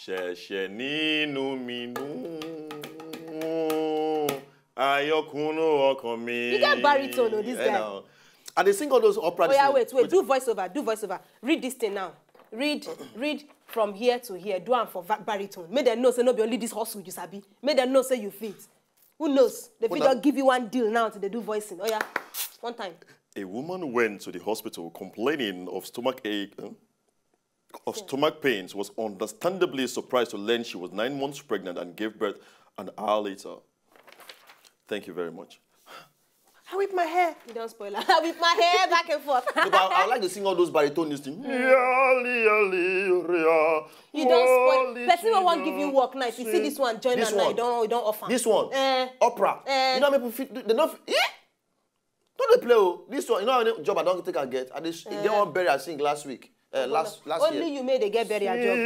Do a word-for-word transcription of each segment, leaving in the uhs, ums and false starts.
Ṣẹ̀ṣẹ̀ nínú mi nù. Ayọ̀kúnú ọkàn mi. You get baritone o, this Eh, guy. now. And they sing all those opera. Oh yeah, this wait, thing. wait. Do voiceover. Do voiceover. Read this thing now. Read, read from here to here. Do am for va- baritone. Make them know say no be only this hustle you sabi. Make them know say you fit. Who knows? They fit Una- just give you one deal now to they do voicing. Oh yeah, one time. A woman went to the hospital complaining of stomach ache, eh, of stomach pains, was understandably surprised to learn she was nine months pregnant and gave birth an hour later. Thank you very much. I whip my hair. You don't spoil her. With my hair back and forth. No, but I, I like to sing all those baritone news things. You don't spoil. Person wey wan give you work now, if you see this one, join This am now. one. You don't, you don't offer. This one, Eh. opera. Eh. You know how people fit? They don't. Yeah. Don't they play? Oh, this one. You know how many job I don't take and get. I just get one berry I sing last week. Uh, last last Only year. You made they get burial job.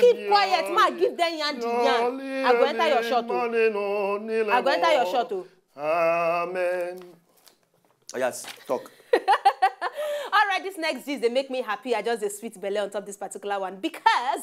Keep quiet, ma. Give them yan the yan. I go enter your shot. Oh. I go enter your shot. Oh. Amen. Yes, talk. All right, this next gist they make me happy. I just a sweet belly on top this particular one because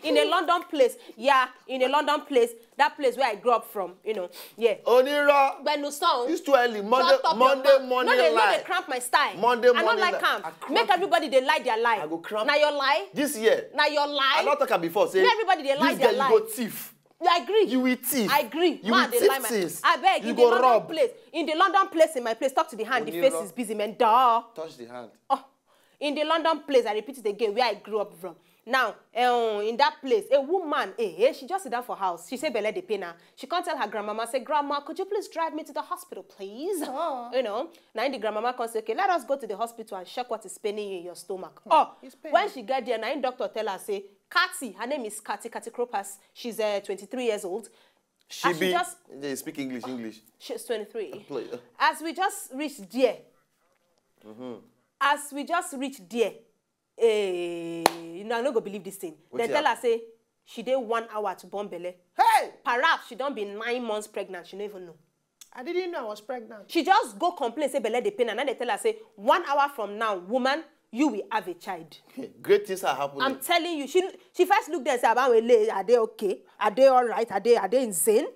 in a London place, yeah, in a London place, that place where I grew up from, you know, yeah. Onira. Gbenu song. It's too early. Monday, Shut up your Monday mouth. morning No, they, no, light. They cramp my style. Monday I don't morning like light. Cramp. I cramp Make everybody they lie their lie. I go cramp. Now your lie. This year. Now your lie. I not talk am before. Say Make everybody they lie this their girl lie. You go thief. I agree. You will thief. I agree. You Ma, will they thief lie my- things. I beg. You In go the London rob. Place, in the London place, in my place, talk to the hand. The Onira. Face is busy, man. Duh. Touch the hand. Oh, in the London place, I repeat it again, where I grew up from. Now, um, in that place, a woman, eh, eh, she just sit down for house. She say belle dey pain her. She can't tell her grandmama, say, "Grandma, could you please drive me to the hospital, please?" You know, now the grandmama can say, "Okay, let us go to the hospital and check what is paining you in your stomach." Oh, it's pain. When she get there, now the doctor tell her, say, Kathy, her name is Kathy, Kathy Kropas. She's uh, twenty-three years old. She As she be. just- They speak English. English. She's twenty-three. Play. As we just reached there, as we just reached there, eh, you know, I no go believe this thing. They Wetin tell her happen? Say she dey one hour to born belle. Hey! Perhaps she don't be nine months pregnant. She no even know. I didn't know I was pregnant. She just go complain say belle dey pain, and then they tell her say one hour from now, woman, you will have a child. Great things are happening. I'm telling you, she she first looked there and said, "About lay, are they okay? Are they all right? Are they are they insane?"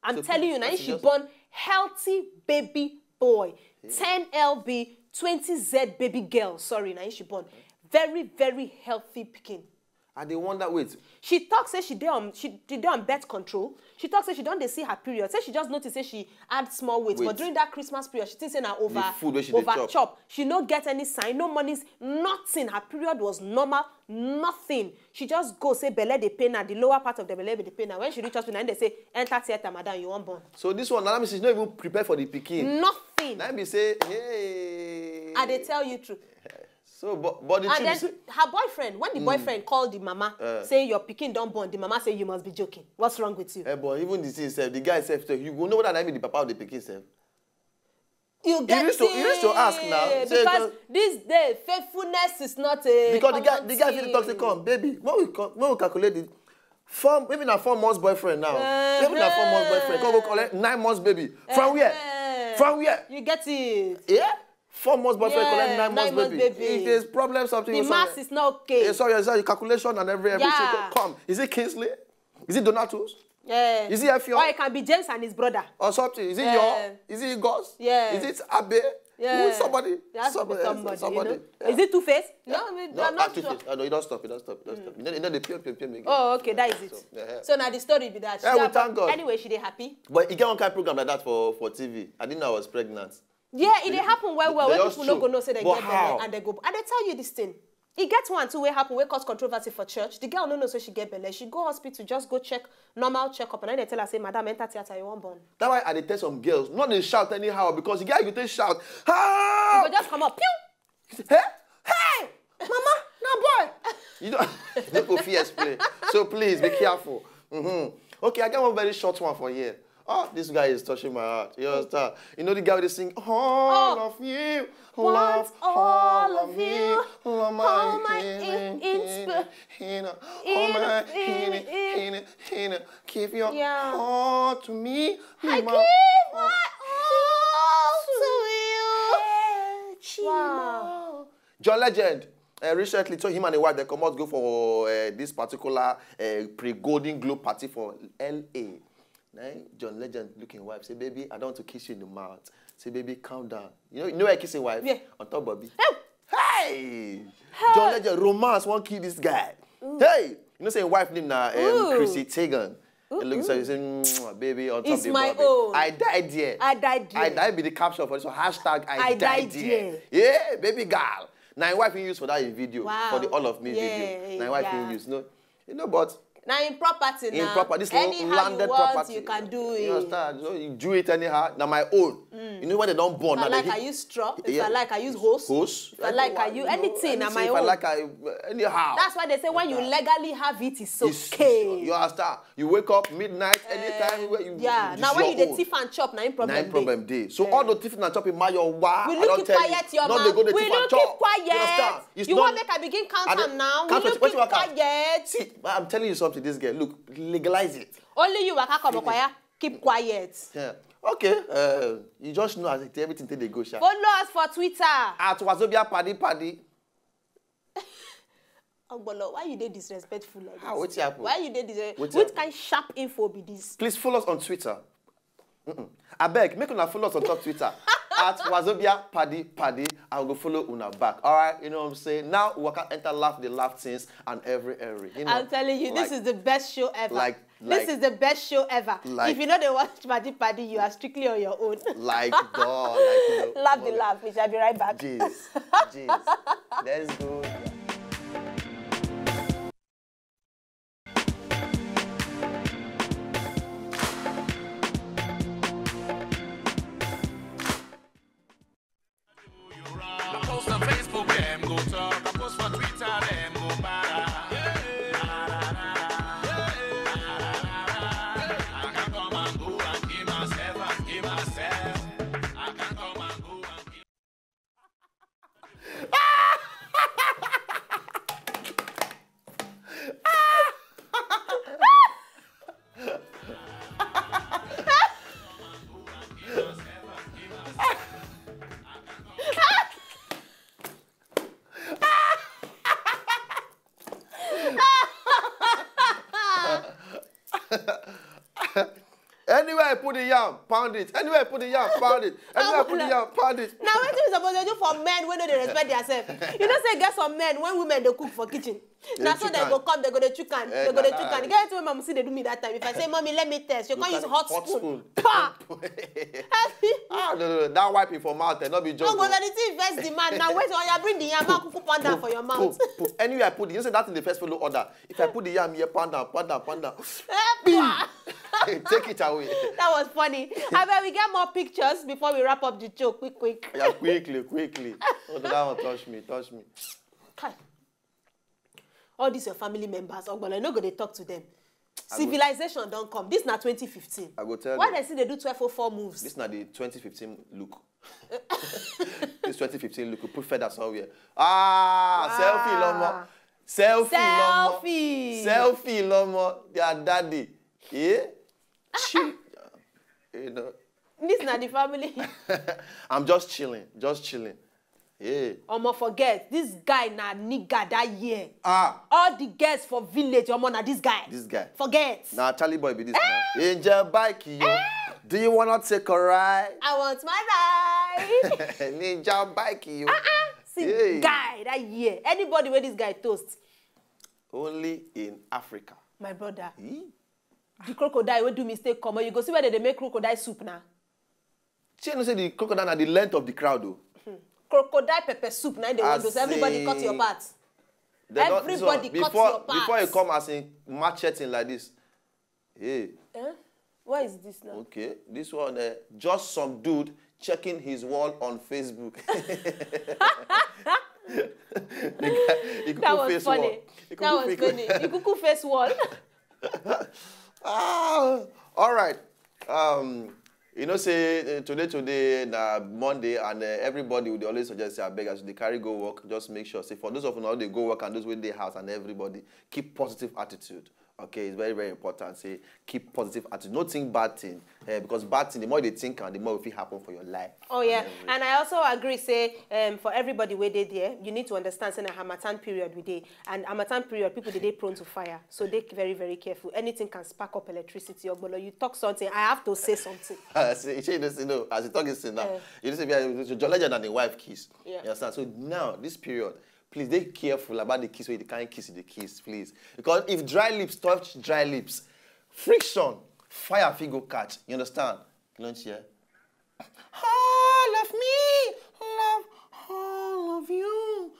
I'm So telling you, now that's she just- born healthy baby boy, ten L B, twenty Z baby girl. Sorry, now she born very very healthy pikin. I dey wonder. Wait. She talk say she dey on she, she dey on birth control. She talk say she don't dey see her period. Say she just notice say she had small weight, Wait. But during that Christmas period, she think say na over The food wey she dey over chop. Chop. She no get any sign, no monies, nothing. Her period was normal, nothing. She just go say belle dey pain her, the lower part of the belle dey pain her. When she reach hospital, and they say enter theater, madam, you wan born. So this one, Nana Missus, not even prepared for the pikin. Nothing. Now be say, hey. I dey tell you true. So, but, but the And truth then is, say, her boyfriend, when the boyfriend called the mama, Eh. Say your pikin don born, the mama say you must be joking. What's wrong with you? Eh, but even the thing sef, the guy sef, sef, you go know whether na him be the papa of the pikin sef. You get need to- you need to ask now. it. Say, Because don't- this day, faithfulness is not a Because the guy, common the guy fit thing. Talk say, come, baby, when we come, when we calculate it, four, maybe na four months boyfriend now. Maybe na four months boyfriend. Come go collect nine months baby. From where? Eh. From where? You get it. Yeah. Four months boyfriend Yeah, collect nine months nine months baby. baby. It is problem something. The with math something. Is not okay. Eh, sorry, sorry, calculation and every everything. Yeah. Come, is it Kingsley? Is it Donatus? Yeah. Is it Effiong? Or it can be James and his brother. Or something? Is it Yeah. your? Is it God's? Yeah. Is it Abe? Yeah. Who is somebody? There has to be Somebody. somebody. Somebody. You know? Is it Two Face? No, we- No, I'm not not Two sure. Face. Oh, no, you don't stop. You don't stop. You don't stop. You know, you know the pure, pure, pure again. Oh, okay, that is it. So, yeah. So now the story be that. She Yeah, we have- thank God. Anyway, she dey happy. But you get one kind of program like that for, for T V. I didn't know I was pregnant. Yeah, it dey happen well well. They When just people no show. Go know say they But get how? Belle and they go. And they tell you this thing. E get one too wey happen wey cause controversy for church. The girl no know say she get belle. She go hospital, just go check normal checkup, and then they tell her say, "Madam, enter theater, you wan born." That's why I dey tell some girls, not they shout anyhow because the guy you take shout, You ah, go just come up, pew. hey, hey, mama, na boy. You don't make go fear explain. So please be careful. Mm-hmm. Okay, I got one very short one for here. Oh, this guy is touching my heart. You understand? You know the guy with the sing, all Oh. Of you, Want love all all of of you, you, all my all my healing, in- insp- healing, healing, all my in- healing, healing, healing. Give your Yeah. all to me. I my give my all to you. Wow. John Legend. Uh, recently, so him and his wife they come out go for uh, this particular uh, pre-Golden Globe party for L A. Now, John Legend look him wife say, "Baby, I don't want to kiss you in the mouth." Say, "Baby, calm down." You know, you know where kiss his wife? Yeah. On top Bobby. Oh, Hey! John Legend romance won't kill this guy. Hey! You know say him wife name na um, Ooh. Chrissy Teigen. He looks like he say, "Mwah, baby, on top It's the my Bobby. own. I died there. I died there. I died be the caption for this one. Hashtag I, I died, died there. there. Yeah, baby girl." Now, his wife he used for that in video. Wow. For the All of Me Yeah, video. Now, his wife yeah. he used. No, you know, but Now in property in now. property, this Anyhow landed you want, property. You can do You it. Understand? So you do it anyhow. Now my own. You know when they don't born. If I Now like, they I hit- use straw. If Yeah. I like, I use hose. Hose. If I like, I Everyone, use you know, anything. Am I If I own? Like, I anyhow. That's why they say when you legally have it, it's It's- okay. You understand? You wake up midnight, anytime where you. Yeah. It's Now when your you dey own. thief and chop, na him Na problem. him Dey. problem dey. So all the thief and chop in my your wa. Will I you don't keep tell quiet you. Your No, mouth? They go the Will thief you and keep chop. Quiet? You understand? It's You not- want make I begin count I don't- am now? Count Will it. you What keep you want count? Quiet? See, but I'm telling you something. This girl, look, legalize it. Only you waka come choir. Keep quiet. Yeah. Okay. Uh, you just know as it, everything take dey go sha. Follow us for Twitter. At Wazobia Paddy Paddy. Ogbolo, why you dey disrespectful like this? Ah, wetin happen? Why you dey disrespectful? Wetin Which happen? Kind sharp info be this? Please follow us on Twitter. Mm-mm. I beg, make una follow us on top Twitter at Wazobia Paddy Paddy. I will go follow una back. All right, you know what I'm saying? Now we can enter laugh the laugh things and every every. You know, I'm telling you, this like- is the best show ever. like- This like- is the best show ever. like- If you know they watch Paddy Paddy, you are strictly on your own. Like dog, like you know, Laugh the like- laugh. We shall be right back. Jeez, jeez. Let's go. I post on Facebook, them go talk. I post on Twitter, them go para. I can come and go and give myself, and give myself. I can come and go and give Anywhere I put the yam, pound it. Anywhere I put the yam, pound it. Anywhere I put the yam, pound it. Now wetin we suppose dey do for men wey no dey respect themselves? You know say get some men when women dey cook for kitchen. Na so chook they hand. Go come, they go dey chook hand, Eh, they go na dey that chook hand. right. Get wetin my mama see dey do me that time. If I say, "Mommy, let me test," you come use Carry hot hot spoon. spoon. Pa! Ah, no, no, no. That wiping for mouth, eh, not be joke. Oh, go Oh. let the thing first demand. Now wait, oh, you bring the yam, come put down for your mouth. Poof, poof. Anywhere I put it, you say that in the first follow order. If I put the yam here, pound down, pound down, pound down. Eh, pa! Take it away. That was funny. I bet we get more pictures before we wrap up the show. Quick, quick. Yeah, quickly, quickly. Oh, that one touch me, touch me. Kai. All these your family members, Ogbolo, you no go dey talk to them. Civilization don come. This na twenty fifteen. I go tell Why you. They still dey do twelve oh four moves? This na the twenty fifteen look. This twenty fifteen look. We put feather somewhere. Ah, selfie, lomo. Selfie, lomo. Selfie. Selfie, lomo. Their daddy. Yeah. Chi- you know. This na the family. I'm just chilling, just chilling. Yeah. Omo, forget. This guy na nigga that year. Ah, All the girls for village, omo, na this guy. This guy. Forget. Now Charlie boy be this. Now. Angel bike you. Do you wanna take a ride? I want my ride. Ninja bike you. See, Hey. Guy that year. Anybody where this guy toast, Only in Africa. my brother. Eh? The crocodile wey do mistake come, you go see where they dey make crocodile soup now. She know say the crocodile na the length of the crowd though. Crocodile pepper soup now they want As those. Everybody cut your in- part. They don't- this Everybody one, cut before, your part. Before you come as in macheting like this. Hey, Eh? What is this now? Okay, this one, uh, just some dude checking his wall on Facebook. The guy, he That could was face funny. wall. He That was could face funny. You cuckoo face wall. Ah, all right. Um, you know, say uh, today, today na Monday, and uh, everybody would always suggest, say, "I beg, as they carry go work, just make sure." Say for those of you who dey go work and those wey dey house and everybody, keep positive attitude. Okay, it's very, very important. Say, keep positive attitude. No think bad thing. Eh, because bad thing, the more you think, and the more it fit happen for your life. Oh yeah, everything. And I also agree say um, for everybody wey dey there, you need to understand say na harmattan period we dey, and harmattan period people dey dey prone to fire, so dey very, very careful. Anything can spark up electricity. Ogbolo, you talk something, I have to say something. Say, you say this, you know, as you talk this thing now, Eh. you say, "Yeah, John Legend and the wife kiss." Yeah. You understand? So now, this period, please dey careful about the kiss wey you dey kind kiss, the kiss, please. Because if dry lips touch dry lips, friction, fire fit go catch. You understand? You don't hear? All of me, love all of you.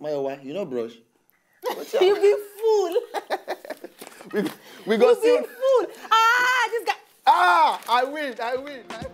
My wife, you know, brush. You be fool. We, we go You be see. Fool. Ah, this guy. Ah, I win, I win. I